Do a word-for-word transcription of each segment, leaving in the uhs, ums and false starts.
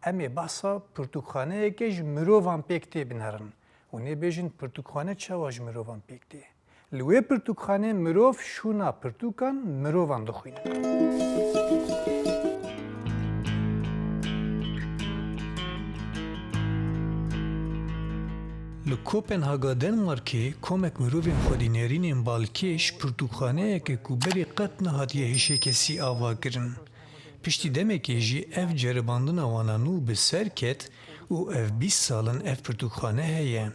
Em ê behsa pirtûkxaneyeke ji mirovan pêk tê binerin û nêbêjin pirtûkxane çawa ji mirovan pêk tê. Li wê pirtûkxanê mirov şûna pirtûkan mirovan dixwîne. Li Kopenhaga Denmarkê komek mirovên xwedî nêrînên balkêş pirtûkxaneyeke ku berê qet nehatiye hişê kesî ava kirin. Piştî demekê jî ev ceribandina wana nû bi ser ket û ev bîst sal in ev pirtûkxane heye.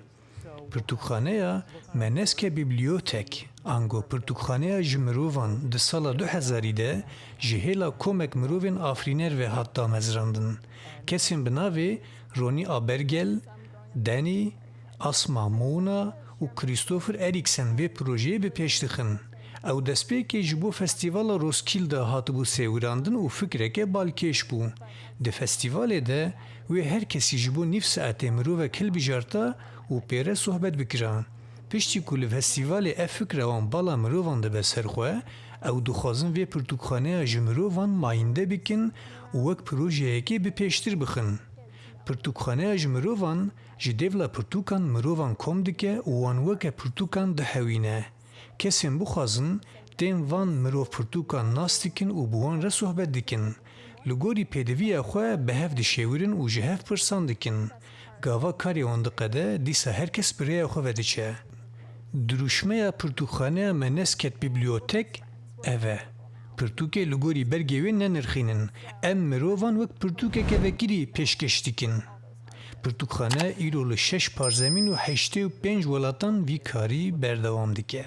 Pirtûkxaneya Meneske Bibliotek, ango pirtûkxaneya ji mirovan di sala du hezarî de ji hêla komek mirovên afirîner ve hat damezrandin. Kesên bi navê Ronnie Abergel, Danny, Asma Mona û Christopher Eriksen vê projeyê bi pêş dixin. Ew destpêkê ji bo Festîvala Roskilde hatibû sêwirandin û fikreke balkêş bû. Di festîvalê de wê her kesî ji bo nîv saetê mirovek hilbijarta û pê re sohbet bikira. Piştî ku li festîvalê ev fikra wan bala mirovan dibe ser xwe, ew dixwazin vê pirtûkxaneya ji mirovan mayînde bikin û wek projeyekê bi pêştir bixin. Pirtûkxaneya ji mirovan ji dêvla pirtûkan mirovan kom dike û wan weke pirtûkan dihewîne. Kesên bixwazin tên van mirov pirtûkan nas dikin û bi wan re sohbet dikin. Li gorî pêdiviya xwe bi hev dişêwirin û ji hev pirsan dikin. Gava karê wan diqede, dîsa her kes bi rêya xwe ve diçe. Dirûşmeya pirtûkxaneya Menesket Bibliotek ev e. Pirtûkê li gorî bergê wê nenirxînin. Em mirovan wek pirtûkeke vekirî pêşkêş dikin. Pirtûkxane îro li şeş parzemîn û heştê û pênc welatan vî karî berdewam dike.